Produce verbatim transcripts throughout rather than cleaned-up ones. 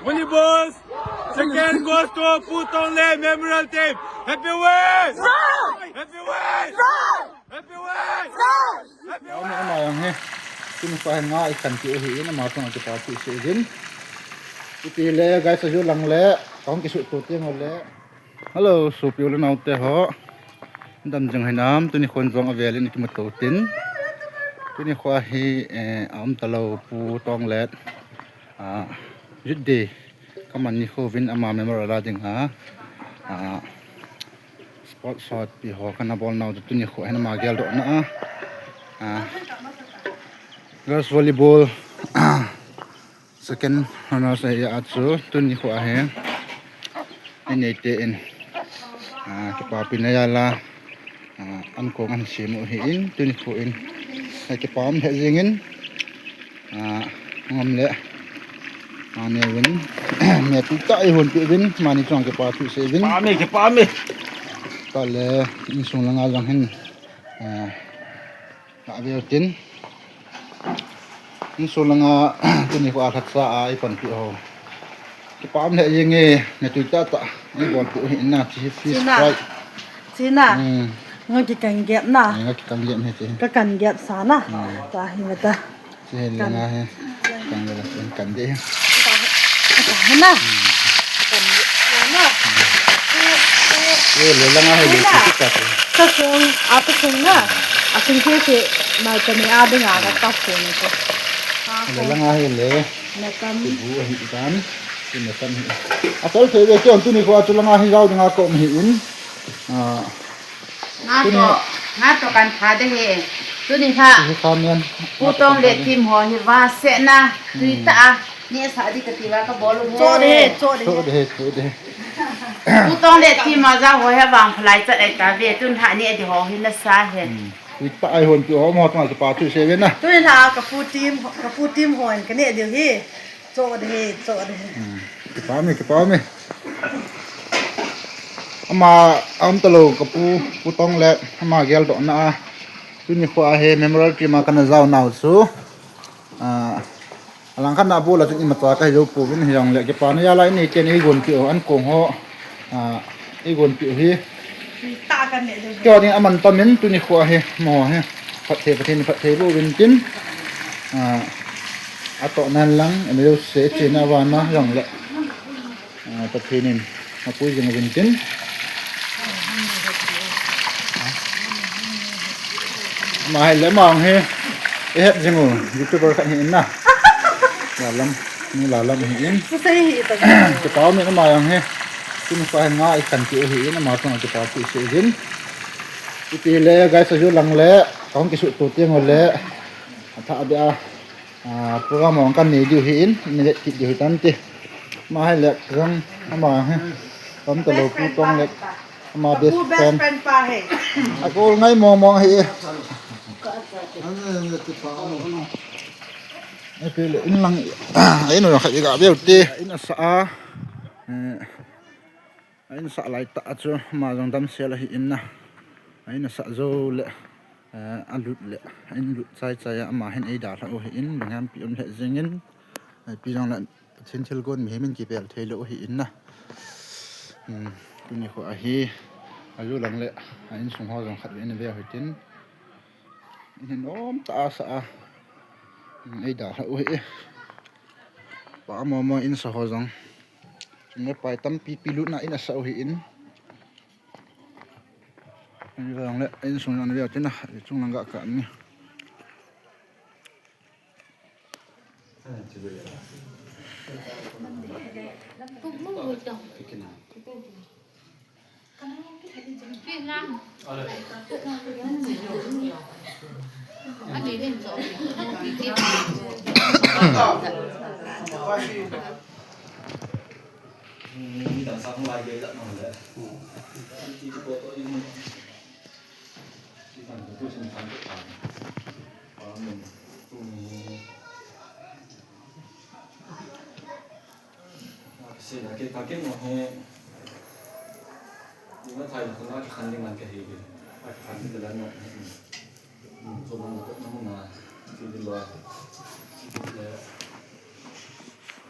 Volleyball, second goes to Pu Tonglet Memorial Team. Happy win! Happy win! Happy win! Happy win! Ama, ama jong hi. Tuni kho hin nga i kan ti u hi in ama tong kipa ti se jin. Ipi le guys, aju lang le, tong kisu tu ti ngol le. Hello, sopi u le nao te ho. Dam jing hinam, tuni khon jong avel in kimu to tin. Tuni kho hi, eh, a um talou Pu Tonglet. Ah, Youth Day. Kaman nikho uvin ama memorial a dinga. Ah, sport sotpi ho kana bol nau chu tuni kho hin ama geldoh na a. Ah, girls volleyball. Second runners ahi a chu tuni kho ahi. Inei te in, ah, kipapi na jal a, ah, ankong ahin sem u hi in, tuni kho in, ah, kipa um lheh jing in, ah, ngam le, ah, neo vin, me tu ta i hun pi vin, mani chong kipa thu se vin. Kipa me, kipa me. Ta le, insung langa jong hin, ah, Ka veu tin. Insung langa tuni kho a lhatsa a i panpi ho. Kipa um lheh jeng e, na tui tah tah. I bolpi u hi na, chi fish fry. China. Hmm. Nga kikan gep na. Nga kikan gep na chi. Kakan gep sa na. Hmm. Ta hi nga ta. Chi hi langa hi. Kan le la kan de. Hina. Ye le langa hi le ki ka. Ka sung, a ka sung na. A sung ke ke mai ka ni a ding a ka ka sung ko. Le langa hi le. Na kan. Bu hi kan. Ki na kan hi. A sol the ve ke on tuni kho a chu langa hi jao ding a ko mi in. Ah. Nga to, nga to kan pha de he. Tuni ha. Hi kha men. Pu Tonglet team ho hi va se na. Tui ta a. Ni sa di ka ti va ka bol u he. Cho de, cho de. Cho de, cho de. Pu Tonglet team a ja ho he vang phalai chat ai ta ve. Tun ha ni di ho hi na sa he. Hmm. Tui ta ai hon tu ho mo tong pa tu se ve na. Tuni ha ka Pu team, ka Pu team ho ka ne di hi. Cho de, cho de. Hmm. Kipa me, kipa me. Ama, a um talou ka Pu, Pu Tonglet, ama geldoh na a. Tuni kho a hi memorial team a kana jao nau chu. Ah, alang khat na bol a chun imacha ka hi jou pouvin hi jong le kipa na jal a inei ten i gonpi u ankong ho. Ah, i gonpi u hi. Ta kan ne de. Kei ding aman tam in tuni kho a hi mo hi. Phatthei, Pathen in phatthei boh uvin tin. Ah, atoh nan lang, ema jouse chena vana jong le. Ah, Pathen in apui jing uvin tin. Ama hi le ama hi. I het jing u, YouTuber khat hi in na. La lam, ni la lam hi in. Su sei hi ta. Kipa me ama jong hi. Tuni kho hin nga i kan ti u hi in ama tong kipa ti se jin. Ipi le guys, aju lang le, tong kisu tu ti ngol le. Atha bia. Ah, program ong kan nei diu hi in, nei vet kit diu hi tan ti. Ama hi le jong, ama hi. Kam ta lo Pu Tonglet. Ama best friend. Best friend pa hi. A kol ngai mong mong hi. Ai pe le in lang, ai no kha i ga veu ti. In a sa a. Eh, A in sah lai tah a chu ama jong damsel ahi in na. A in a sah jou le, eh, a lut le, a in lut chai chai a ama hin ei dalha u ahi in, lunghempi um lheh jeng in, eh, ipi jong le Pathen thilgon mihem in kipel thei lou ahi in na. Hmm, tuni kho ahi, a ju lang le, a insung ho jong khat vei in veu hitin. In hin um tah a sah a, hmm, ei dalha u ahi. Pa mama in sa ho jong. Chung le pai tampi pi lutna in a sa u ahi in. Ni vang le, insung jong ni veu tina, chung lang ga ka ni. Ka sei la, ka, ka kei mo he. Ni ma thai la, ka khan ding lang ka he ke. Ka khan ding lang na. Hmm, so na ko na mo na. Ki ding lo. Ki ding lo.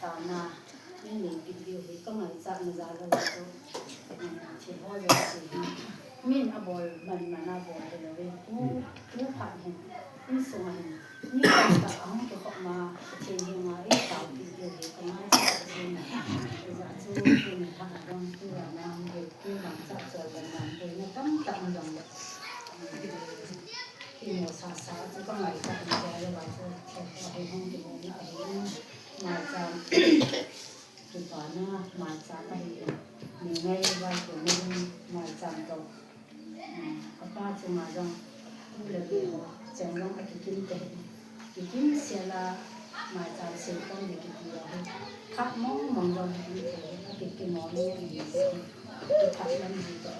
Tana, min nei pin diu hi ka ngaichat na jal a chu, thil ho jouse hi min abol man man a bol hilou in, tu, tu phat hin, insung a hin, Mi tamtah ahung kikhop ma, Pathen henga i taopi diu hi ka ngaisah jing e. Hijeh chun tuni lhah a jong, tuni a mang hi, tuni mang cha chol le mang hi, na tamtah in jong le. Kimu sasa chu ka ngaisah in jeh le va chu, thil ho hi hung kimu na ahi in, maicham. Kipana maicham ahi e. Ningai vai ko nin maicham to. Kapa chunga jong tu le ve ho cheng jong akikim te. Kikim sela maicham se kon de kiti ahi. Khat mong mong jong akikim mo ni ni. Khat lam ji to.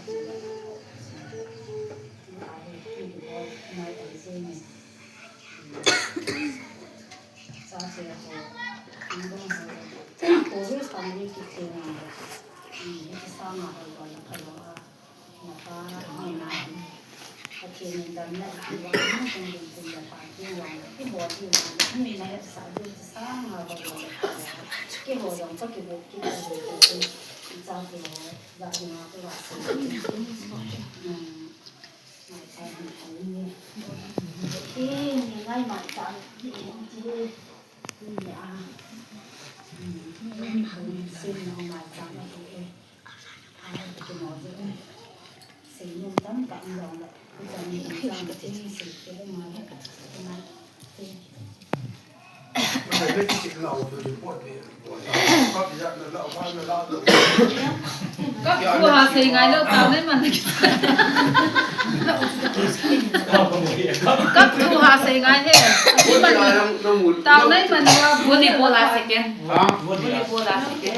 Ahi ki ho mai ai se ni. Kap thu ha sei ngai lou, tao nai man. Kap thu ha sei ngai he. Tao nai man wa. Volleyball a second. Volleyball a second.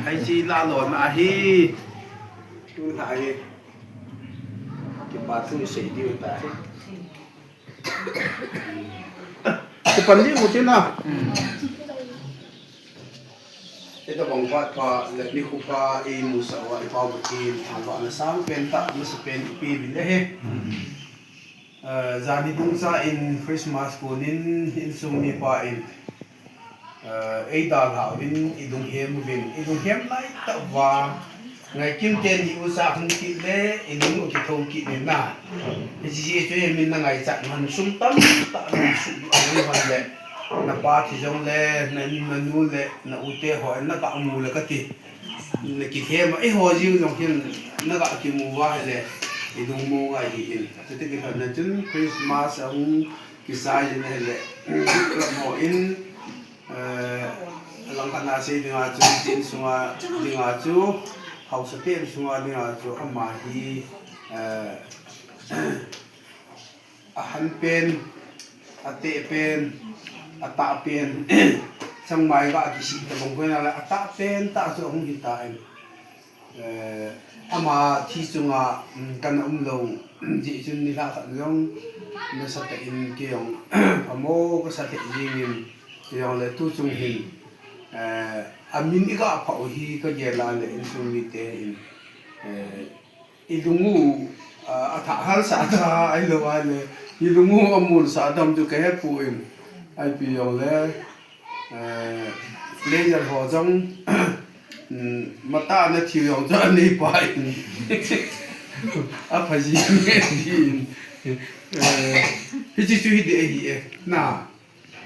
Ai chi la lo na hi. Tu na hi. Kipa thu sei diu ta hi. Kipan di mu tin na. Ita bang phat pha le nikho pha imusah uva i Pau Pathen thangvahna sangpen tah masapen ipe uvin ahi. Eh, jani dungsa in Christmas konin insung mipa in, eh, eidalhah uvin, ilunghem uvin, ilunghem lai tah uva. Ngaikim ten iucha hung kit le, ilung u kitho kit in na. Hiche jeh chun min na ngaichat man sum tamtah na suh a hung hon le. Na pa thi jong le, na, na nu le, na u te ho, na ka mu le kati. Na kithem a, eiho jing jong hin, na ka kimu uva hile, ilung mo ngai hi in. Chuti kilhon na chun Christmas ahung kisai jin hile, club ho in, Eh, langkhat na sei dinga chu, tin sunga dinga chu, haosa pen sunga dinga chu, ama hi, eh, ahan pen, ateh pen, atah pen, changmai ga kisih tabang koina le, atah pen tah chu ahung hita in. Eh, ama thi chunga, um, kana um lou, jeh chun nilhah khat jong, nasatah in kei jong, amo kasa thei jingin, kei jong le tu chung hin, eh, amin iga phah u hi kagel a le insung mite in, eh, ilung u, ah, athah hal sah ta, ahilou a le, ilung u amul sah dam chu kahe poi, ipi jong le, Eh, player ho jong, um, matah na thiu jong chu anei pai. Apha ji nge din. Eh, hiche chu hi ding ahi e. Na,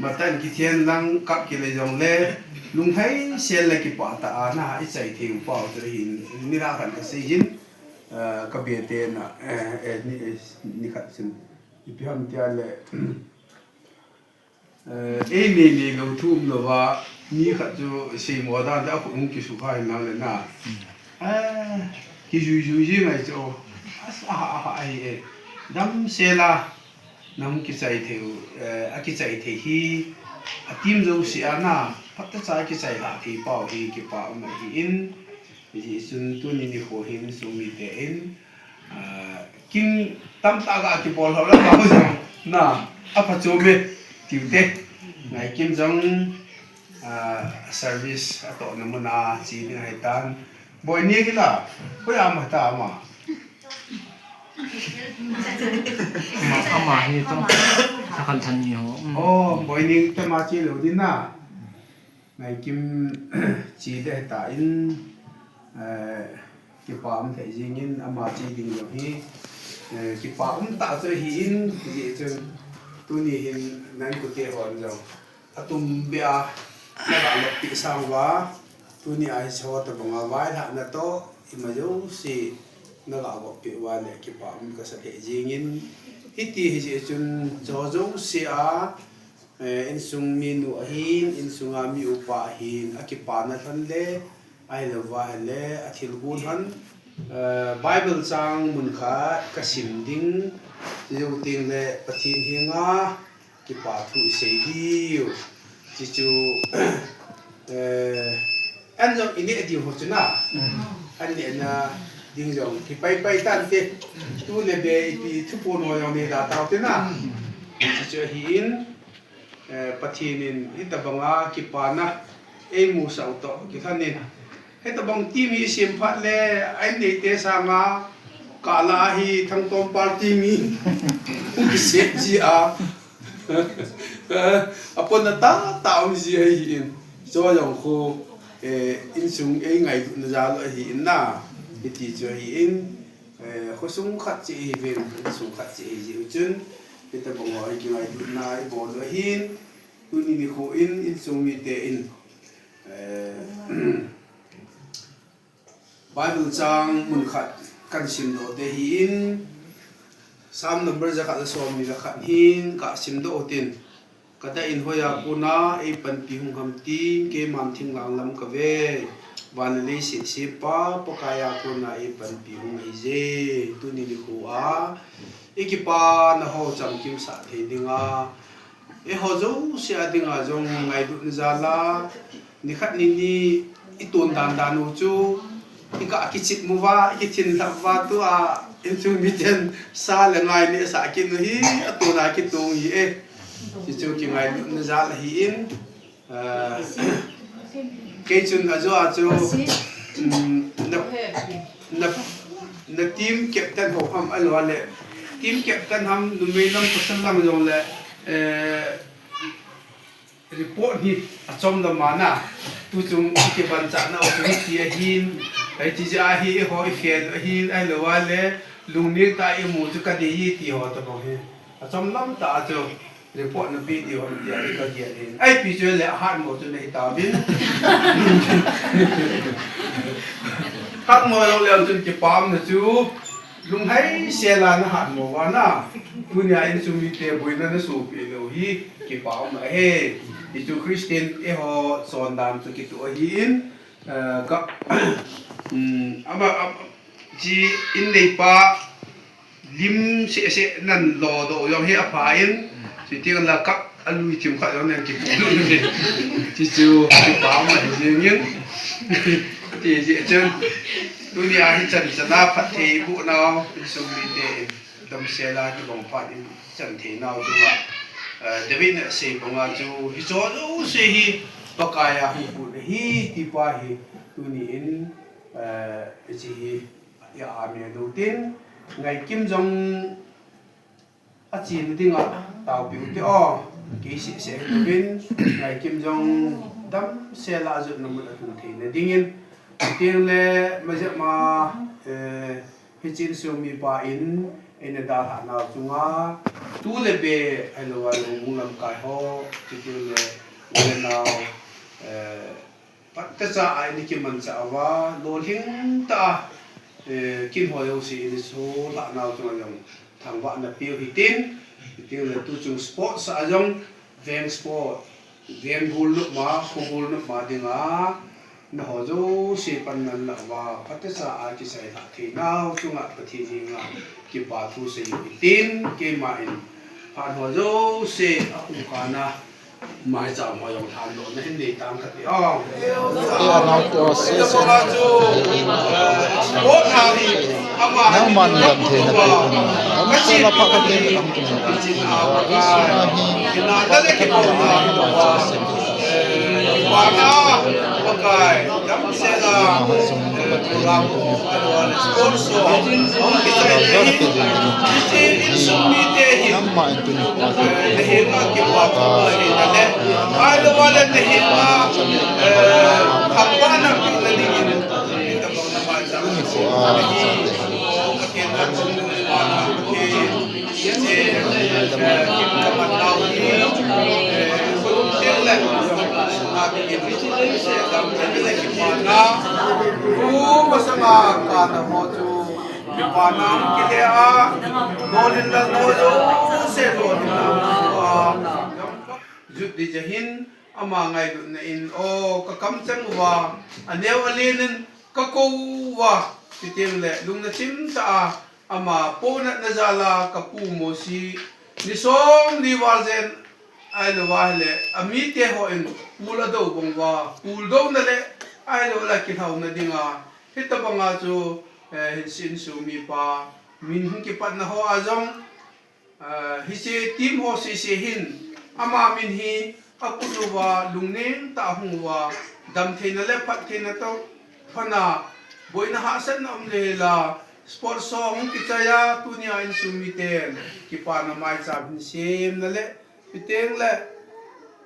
matah in kithen lang kap kile jong le, lunghei sel le kipah tah a na, ichai thei u pau chu ahi, nilhah khat kasei jin, eh, kabe te na, eh, eh, ni, eh, nikhat chun. Ipi ham tia le, Eh, ei nei nei lou thu um louva, mi khat chu seimo dan te a khut hung kisukha hin lang le na. Eh, kijui jui ji ngai chu. As, a, a, a, ahi e. Damsel a, nahung kichai thei u, eh, akichai thei hi, a team jouse a na, phatechan kichai lhah thei pau hi, kipa um ahi in, Hijeh chun tuni nikho hin insung mite in, ah, kin tamtah ga kibol ho la, na, apha chom e, tiu te. Ngaikim jong, ah, service atohna mun a che ding ahitan. Boini kila, koi ama ta ama. Ama, ama hi to, sakal than ni ho. Mm. Oh, Boini te ma che lou ding na. Ngaikim che ding ahitan. Eh, kipa um thei jingin ama che ding jong hi, eh, kipa um tah chu ahin, hijeh chun tuni hin na inkote hon jong atumbeh a naga vop peh sang uva, tuni a hiche ho tobanga vailhahna toh ima jouse naga vop peh uva le kipa um kasa thei jingin, hiti hijeh chun hiche ho jouse a, eh, insung minu ahin, insunga mi upa ahin, akipana lhon le, ahilouva ahile, athilgon lhon, eh, Bible chang mun khat kasim ding, chujou tengle Pathen henga kipa thu isei diu. Hichu, eh, an jong ineh diu ho chu na. An nehna ding jong kipaipai tante. Tu le be ipi thuphon ho jong neida taute na. Hichu ahin, eh, Pathen in hitobanga kipana eimusah u toh kilhonin, hitobang team hi isem phat le, a-in neite sanga, kah lah a hi Thangtompal team hi hung kisem ji a, aponna tahtah um ji ahin, chu jong khu, eh, insung eingailutna jal u ahin na, hiti chu ahin, eh, khosung khat cheh ihiuvin, insung khat cheh ihi jeh u chun, hitobang ho hi kingailutna ibol u ahin, tuni nikho in insung mite in, eh, Bible chang mun khat kahin simdoh te ahin, Psalm number jakhat le somni le khat hin kasimdoh utin, kadah in hoiya kona eipanpi hung ham tin, keiman thinglhang lam kave, van le leiset sempa Pakaiya kona eipanpi hung ahije. Tuni nikho a ikipana ho chamkimsah thei dinga, eiho jouse a dinga jong ngailutna jal a, nikhat nini iton dandan u chu, ikah kichep uva, ikithinlhap uva, tua insung miten sa le ngai nehsah kit u hi, atona kitong hi e. Hichu kingailutna jal ahin, ah, kei chun ajo a chu, um, na, na, na team captain ho ham ahiloule, team captain ham numei lang pasal lang jongle, eh, report hi achom lama na, tuchung ikimanchahna u chu hiti ahin, hiche jeh a hi eiho ikhel u ahin, ahilouva le lungneng tah a imu chu kadei e ti ho tobang hi achom lam tah a chu report napeh diu ham tia kagel in. Ipi chu le ahatmo chu nahi tauvin. Hatmo jong leu chun kipana chu lunghei sela nahatmo uva na, tunia insung mite boina nasohpeh leu hi kipa um ahi. Hichu Christian eiho chondan chu kitoh ahin, eh, ka, um, ama, am, chi in neipa lim sehseh nan lodoh u jong hi apha in, chuteng le kap alui thim khat jong nan kipoh lut u hi. Hichu kipa um ahi jengin. Hiti jeh chun, tunia hichan chana phatthei iboh nau, insung mite in damsel a kibang phat in chan thei nau chunga, eh, David in asei banga chu, hiche jouse hi Pakaiya hung put ahi ti pa hi, tuni in, eh, hiche hi, i-amen utin, Ngaikim jong achena dinga taopeh ute o, kei sehseh hilouvin, Ngaikim jong damsel a ajotna mun alhung theina dingin, chuteng le majep ma, eh, hiche insung mipa in eina dalhah nau chunga, tu le be, ahilouleh mong lamkai ho, chuteng le u le nao, eh, phatechan eina kimanchah uva, lolhing tah a, eh, kin ho jouse eina solhah nau chunga jong thangvahna peu hitin, chuteng le tuchung sports a jong, veng sport, veng golnop ma, kho golnop ma dinga, nangho jouse panna lah uva, phatechan kiseilhah thei nau chunga Pathen henga kipa thu seiyu hitin, keima in phat ho jouse akhum kana, maicham ho jong lhandohna hin nei tang kati o. Te anau te o se se. Tabanga chu, eh, sport ha hi, ama nangman damtheina pe un. Damsel a pha khat in um tum in. Isuna hi. Nale kipa na. Pakai, damsel a, eh, program, eh, sport show, hung kisai thei, hiche insung mite hin, eh, nahenga kipa thu ahi nale, ahilouleh nahenga, eh, thangvahna pe nadingin, Jut di jahin, ama ngailutna in, o, ka kamchang uva, aneo alen in, ka kou uva, chuteng le, lungna chim tah a, ama ponatna jal a, ka pu Mosi, ni som ni val jen, ahilouva ahile, amite hon, pul adou bang uva, pul douna le, ahilou le kilhauna dinga, hitabang a chu, eh, hinsung mipa, min hung kipatna ho a jong, Ah, hiche team ho sese hin, ama min hi aput uva, lungneng tah a hung uva, damtheina le phattheina toh, phatna, boina hahsatna um le la, sports ho hung kichai a, tunia insung miten, kipana maicham hin semna le, chuteng le,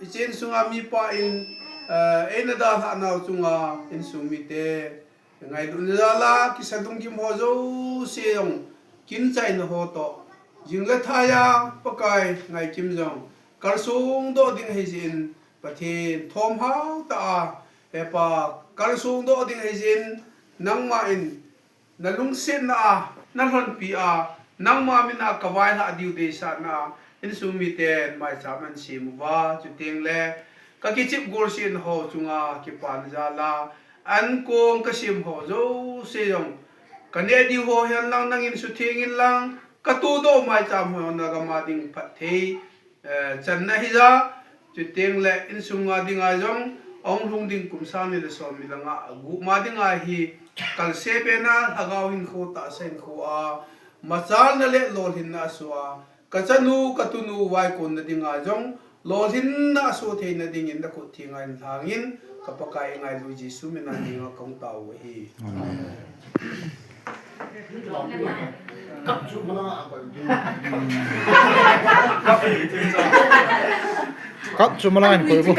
hiche insunga mipa in, ah, eina dalhah nau chunga insung mite, ngailutna jal a, kisa lunggim ho jouse jong, kin chaina ho toh, jing le thai a, Pakai ngaikim jong, kalsong doh ding ahi jeh in, Pathen thomhao tah a, he Pa, kalsong doh ding ahi jeh in, nangma in, na lungsetna a, na lhonpi a, nangma min a ka vaihlah diu deisahna a, insung miten maicham ahin sem uva, chuteng le, ka kichep golsehna ho chunga kipana jal a, ankong ka sem ho jouse jong, ka neh diu ho hihen lang, nangin sutheng in lang, ka todoh maicham ho na gam a ding phatthei, eh, channa hija, chuteng le insunga dinga jong, ahung lhung ding kum sang ni le som ni le nga, gup ma dinga hi, kalse pena, lhagao hinkho tahsa hinkho a, machalna le lolhinna aso a, ka chanu, ka tunu, vaikonna dinga jong, lolhinna aso theina dingin na khut thenga in lhangin, ka Pakai ngailu Jesu min a dinga kahung tao u ahi. Amen. Cup chu malang in koi bu.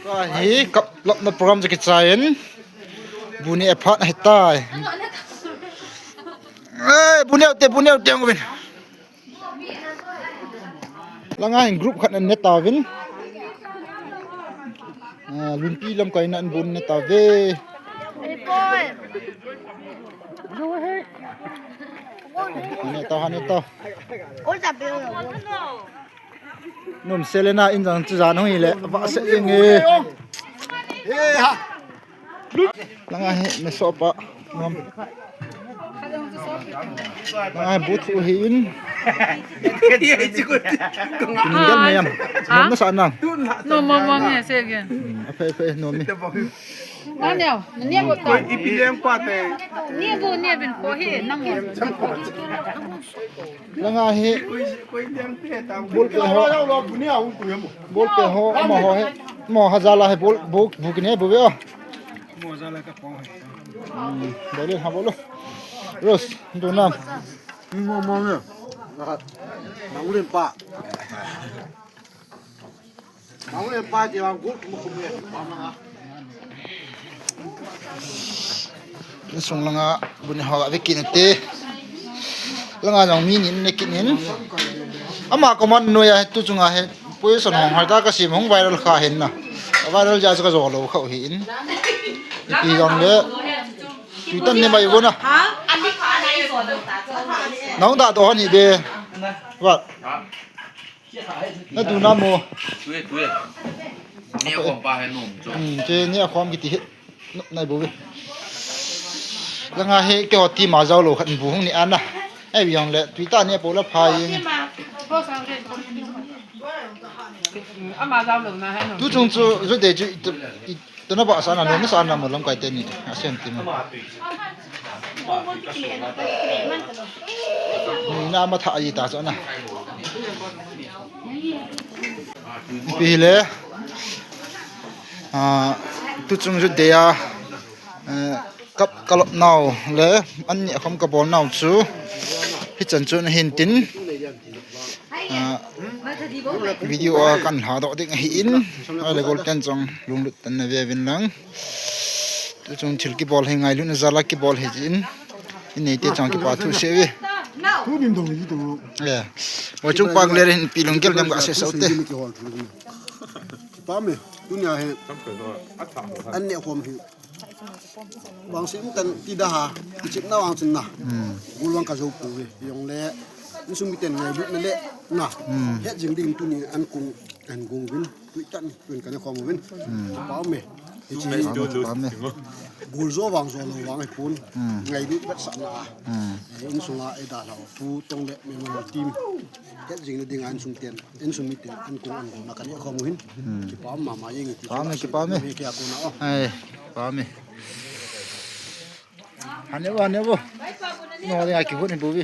Tua hi cup lopna program chu kichai in. Bu neh phat ahitai. Eh, bu neh u te, bu neh u te, ngobin. Langa hin group khat an ne tauvin. Ah, Lunpi lamkaina an bu ne tauve. Ne tau, ne tau. Nom Selena in jang chu jan hung ile, va se eng e. Langa hi, me so pa. Langa hi, bu thu hi in. Kin gel me yam. Nom na sa nang. No, mo, mo, me, se again. Hmm, a phe, phe, no mi. Neo, neo bo ta. Ipi leng pa te. Neo bo, neo bin ko hi, nang mo. Langa hi. Bol pe ho. Bol pe ho, mo ho hi. Mo ha jala hi bol, bu, bu kine bu ve. Mo jala ka po. Hmm, bol ha bol. Ros, do nam. Mo mo ne. Mangulin pa. Insung langa bu ne ho a ve kit in te. Langa jong mi ni ne kit in. Ama comment noiya tu chunga hi position hong hoi ta ka sem hung viral kha hin na. Viral ja chu ka jo lou kha u hi in. Ipi jong le. Tui tan ne mai u na. Nang da do ni be. What? Na du na mo. Tui, tui. Ni a khom pa he nom chu. Hmm, che ni a khom kiti he. Nai bo ve. Langa he ke ho ti ma jao lou khat bu hung ni ana. Ai bi jong le tui ta ni a po la pha ye ni. Ama jao lou na he nom. Tu chung chu ju de chu i tu, i Tuna ba sana lo, na sana mo lamkai te ni, a siam ti mo. Ni na ma tha ai ta so na. Pi le. Ah, tu chung ju de a. Eh, kap kalop nau le, an ni khom ka bol nau chu. Hi chan chu na hin tin. Ah, video a kan lhadoh ding ahi in, ale gol ten chong lunglut tan na ve vin lang. Tu chung thil kibol hi ngailutna jal a kibol hi in. In neite chong kipa thu se ve. Tu din dong ji tu. Ya. Wa chung pang le hin pi lunggel dem ga se sau te. Kipa me, tunia hi. An ne khom hi. Vangset tan ti da ha, kichepna vang chin na. Hmm. Gol vang ka jou pouve. Jongle, insung miten ngailutna le na. Hmm. Het jing ding tuni an kong an gong uvin. Tui tan tun ka ne khom uvin. Hmm. Kipa me. Hichi. Kipa me, kipa me. Gol jo vang jo lou vang hi pon. Hmm. Ngailut vetsahna. Hmm. Eh, insunga eidalhau thu tong le memorial team. Het jing na ding a insung ten. Insung miten an kong an gong na ka ne khom uhin. Hmm. Kipa mama jeng ti. Kipa me, kipa me. Me kia kona o. Ai, kipa me. Hane bo, hane bo. No, ya ki hune bo vi.